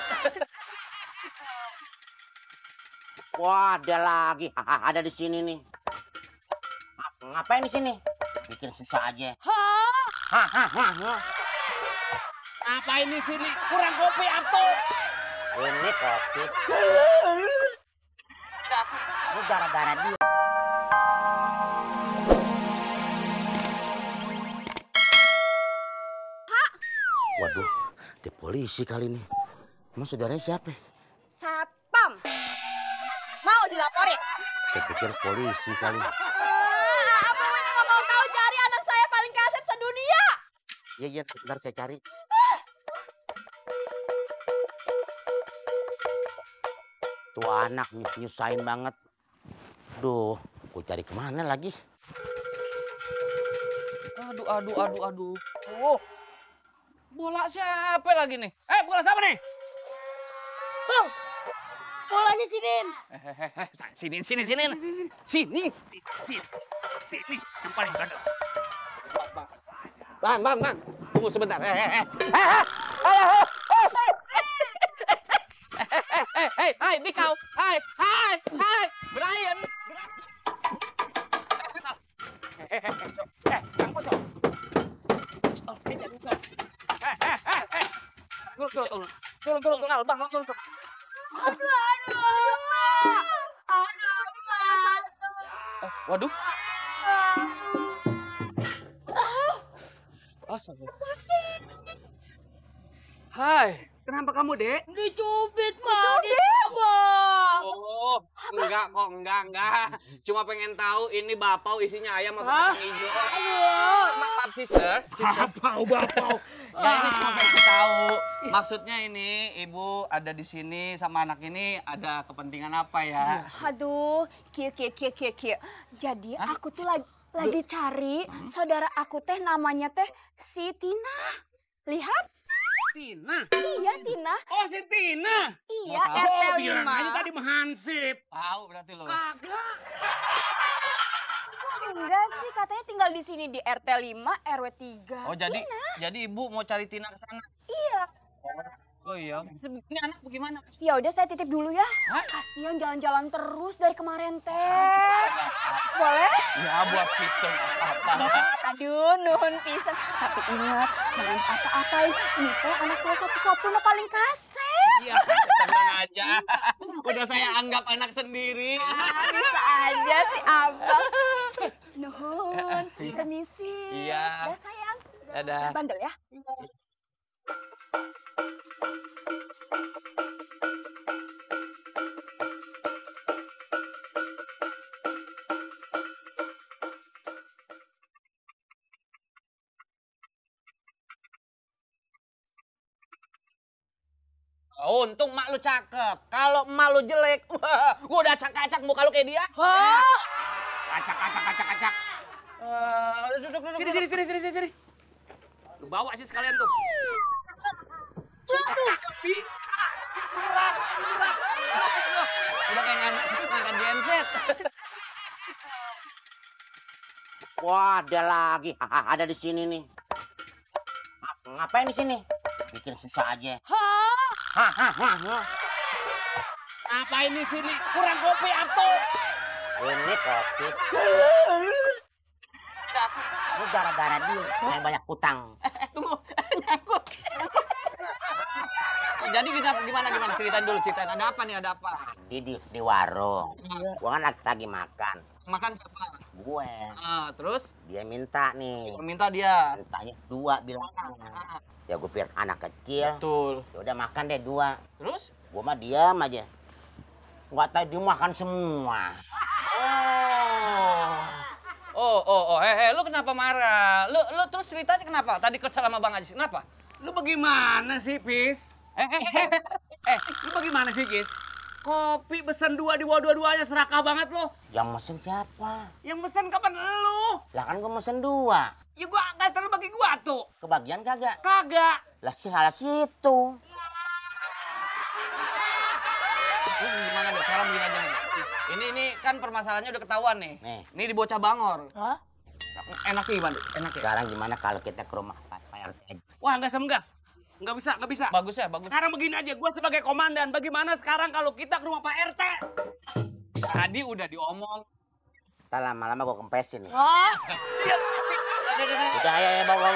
genset. Wah, ada lagi. Ada di sini nih. Ngapain di sini? Bikin susah aja. Ngapain di sini? Kurang kopi atau? Ini kopi. Ini gara-gara dia. Waduh, di polisi kali ini. Emang saudaranya siapa? Satpam. Mau dilaporin? Saya pikir polisi kali. Apa nggak mau tahu cari anak saya paling kasep sedunia? Iya, bentar saya cari. Tuh anak nyusahin banget. Duh, gue cari kemana lagi? Aduh. Oh, bola siapa lagi nih? Bola siapa nih? Bang, bolanya sinin. Sini. Yang paling ganda. Bang. Tunggu sebentar. Hai, ini kau. Hai, Brian. Turun, Bang. Waduh. Hai. Kenapa kamu, Dek? Dicubit, Bang. Oh, enggak kok, enggak. Cuma pengen tahu ini bapau isinya ayam apa kacang hijau. Maaf, sister. Bapau. Ya, ini cuma pengen tahu. Maksudnya ini ibu ada di sini sama anak ini ada kepentingan apa ya? Aduh, Kia. Jadi aku tuh lagi cari saudara aku teh namanya teh si Tina. Lihat. Tina? Iya, Tina. Oh, si Tina? Iya, RT 5. Aja tadi menghansip. Tahu berarti lo. Kagak. Enggak sih, katanya tinggal di sini di RT 5, RW 3. Oh, jadi ibu mau cari Tina ke sana? Iya. Oh iya. Ini anak bagaimana? Ya udah saya titip dulu ya. Hah? Yang jalan-jalan terus dari kemarin teh. Boleh? Ya buat sistem apa? Aduh, nuhun pisan. Tapi ingat, jangan apa-apain. Ini teh anak saya satu-satunya paling kasep. Iya, tenang aja. Udah saya anggap anak sendiri. Bisa aja sih, Abang. Nuhun, permisi. Iya. Dah, sayang. Dadah. Bandel ya. Untung mak lu cakep. Kalau emak lu jelek, gua udah acak-acak muka lu kayak dia. Wah. Acak. Duduk. Sini. Lu bawa sih sekalian tuh. Udah kayak ngangkat genset. Wah, ada lagi. Ada di sini nih. Ngapain di sini? Bikin susah aja. Ngapain di sini? Kurang kopi atau? Ini kopi. Ini gara-gara dia. Saya banyak utang. Tunggu, nyangkut. Jadi gimana ceritain dulu. Ada apa nih? Di warung. Gua kan lagi makan. Makan siapa? Gue. Terus? Dia minta nih. Minta dia. Mintanya 2 bilang. Ya gue pikir anak kecil. Betul. Ya udah makan deh 2. Terus? Gue mah diam aja. Nggak tahu dia makan semua. Lu kenapa marah? Lu terus ceritanya kenapa? Tadi kesel sama Bang Ajis, kenapa? Lu bagaimana sih, Pis? Lu bagaimana sih, Gis? Kopi pesen 2 di bawah dua-duanya serakah banget lo. Yang mesen siapa? Yang mesen kapan lu? Lah kan gue mesen 2. Ya gua kata lu bagi gua tuh. Kebagian kagak? Kagak. Lah salah situ. Terus gimana deh? Sekarang begini aja nih. Ini kan permasalahannya udah ketahuan nih. Ini di Bocah Bangor. Hah? Enaknya gimana? Enaknya. Sekarang gimana kalau kita ke rumah Pak RT aja? Wah, enggak semgas. Nggak bisa, nggak bisa. Bagus ya, bagus. Sekarang begini aja, gue sebagai komandan. Bagaimana sekarang kalau kita ke rumah Pak RT? Tadi udah diomong. Tak lama-lama gue kempesin nih. Wah, Iya, Udah ya bawa.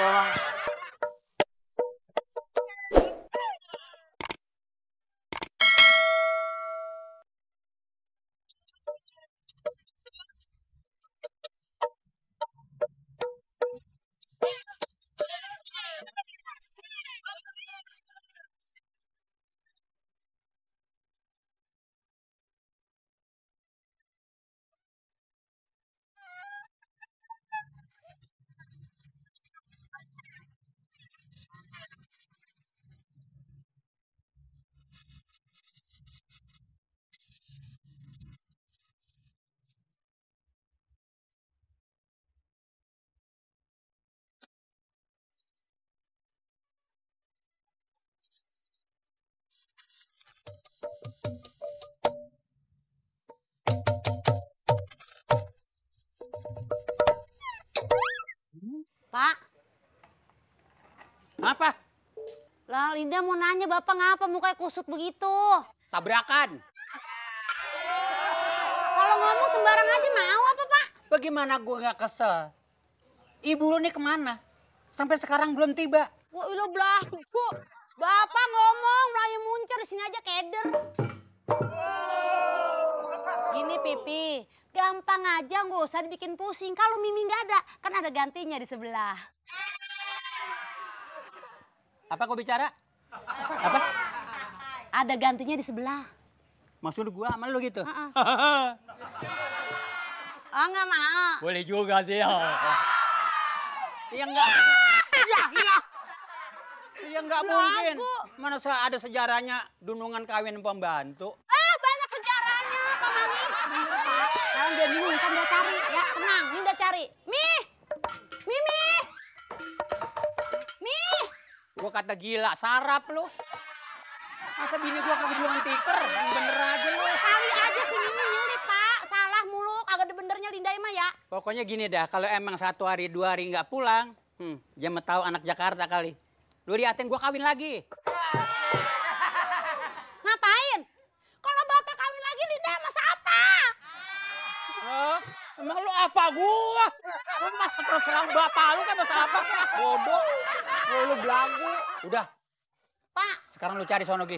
Pak, Apa? lah Linda mau nanya Bapak ngapa mukanya kusut begitu? Tabrakan. Kalau ngomong sembarang aja mau apa Pak? Bagaimana gue gak kesel? Ibu lu nih kemana? Sampai sekarang belum tiba. Wah lo belagu. Bapak ngomong Melayu muncul di sini aja keder. Gini Pipi, gampang aja nggak usah dibikin pusing. Kalau Mimi nggak ada, kan ada gantinya di sebelah. Apa kau bicara? Apa? Ada gantinya di sebelah. Maksud gua sama lu gitu? Oh nggak mau. Boleh juga sih ya. Iya enggak? Iya enggak mungkin. Mana ada sejarahnya dunungan kawin pembantu. Banyak sejarahnya Pak Mami. Bener Pak. Kalau dia bingung kan dia cari. Ya tenang, ini udah cari. Mimi. Gua kata gila, sarap lu. Masa bini gua kagak jualan tiker? Bener aja lu. Kali aja si Mimi nyelip Pak. Salah mulu, kagak ada benernya Linda mah ya. Pokoknya gini dah, kalau emang 1 hari 2 hari nggak pulang, dia mau tahu anak Jakarta kali. Lu liatin gua kawin lagi. Ngapain? Kalau Bapak kawin lagi Linda masa apa? Oh, emang lu apa gua? Lu masa terus serang bapak lu kan masa apa kek? Bodoh. Lu belagu. Udah, Pak, sekarang lu cari sono Gi.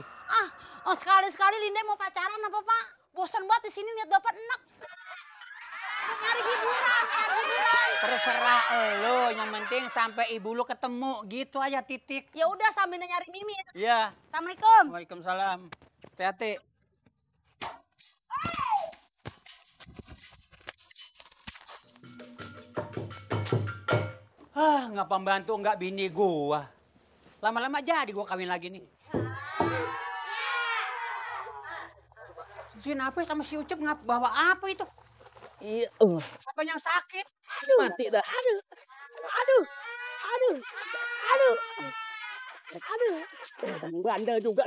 sekali-sekali Linda mau pacaran apa Pak? Bosan banget di sini lihat Bapak enak. Mau nyari hiburan. Terserah lu, yang penting sampai ibu lu ketemu gitu aja titik. Ya udah sambil nyari Mimi. Iya. Assalamualaikum. Waalaikumsalam. Hati-hati. Nggak pembantu, nggak bini gua. Lama-lama jadi gua kawin lagi nih. Si Napis sama si Ucup bawa apa itu? Iya. Apa yang sakit? Mati dah. Bandel juga.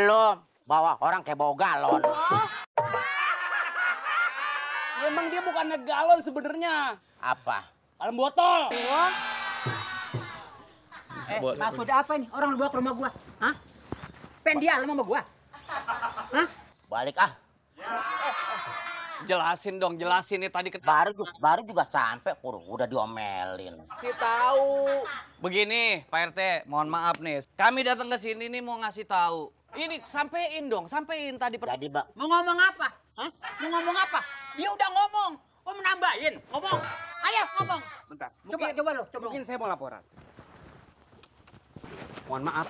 Lo bawa orang kayak bawa galon. Emang dia bukannya galon sebenarnya. Apa? Dalam botol. Maksud apa ini? Orang lu bawa ke rumah gua. Hah? Pengen dia sama gua. Hah? Balik ah. Jelasin dong, jelasin nih tadi Baru juga sampai udah diomelin. Kita tahu. Begini, Pak RT, mohon maaf nih. Kami datang ke sini nih mau ngasih tahu. Ini sampein dong, sampein tadi. Jadi, Mbak, Mau ngomong apa? Hah? Mau ngomong apa? Dia udah ngomong. Mau menambahin? Ngomong. Ayo ngomong. Bentar. Coba lu. Coba. Mungkin saya mau laporan. Mohon maaf.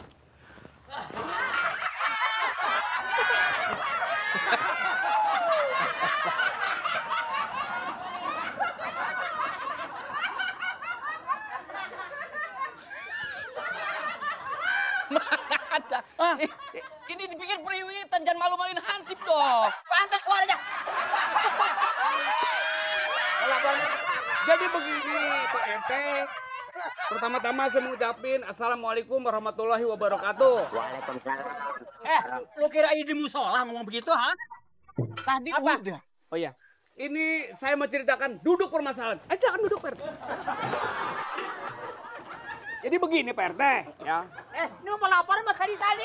Ada. Ini dipikir periwitan, jangan malu-maluin Hansip dong. Pantas suaranya. Jadi begini Pak RT. Pertama-tama saya mengucapin Assalamualaikum warahmatullahi wabarakatuh. Waalaikumsalam. Lu kira ini di musola ngomong begitu, ha? Tadi Apa? udah. Oh iya, ini saya mau ceritakan duduk permasalahan. Silakan duduk, Pak RT. Jadi begini, Pak RT, ya. Ini mau laporan Mas Hadi tadi.